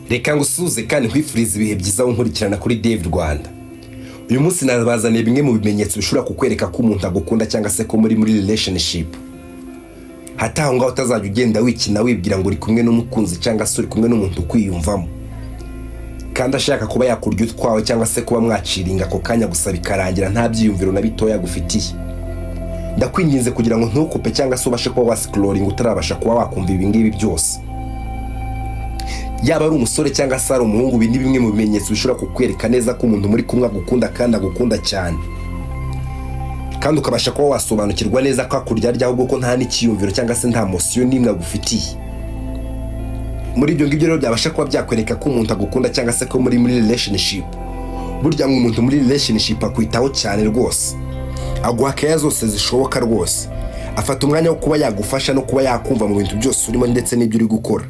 Reka ngusuhuze kandi nkwifuriza ibihe byiza nkurikirana kuri Dave Rwanda. Uyu munsi nabazaniye bimwe mu bimenyetso bishobora kukwereka ko umuntu agukunda cyangwa se ko muri relationship. Hati aho ngaho utazajya ugenda wikina, wibwira ngo uri kumwe n'umukunzi cyangwa se uri kumwe n'umuntu ukwiyumvamo, kandi ashaka kuba yakurya utwawe cyangwa se kuba mwaciringa ako kanya gusa, bikarangira nta byiyumviro na bitoya agufitiye. Ndakwinginze kugira ngo ntukupe cyangwa se ubashe kuba wascrollinga utarabasha kuba wakumva ibi ngibi byose. Yaba ari umusore cyangwa se ari umuhungu, ibi ni bimwe mu bimenyetso bishobora kukwereka neza ko umuntu muri kumwe agukunda kandi agukunda cyane, kandi ukabasha kuba wasobanukirwa neza ko akuryarya, ahubwo ko nta n'icyiyumviro cyangwa se nta emotion n'imwe agufitiye. Muri ibyo ngibyo rero byabasha kuba byakwereka ko umuntu agukunda cyangwa se ko muri relationship, burya ngo umuntu muri relationship akwitaho cyane rwose, aguha keya zose zishoboka rwose, afata umwanya wo kuba yagufasha no kuba yakumva mu bintu byose urimo ndetse n'ibyo uri gukora.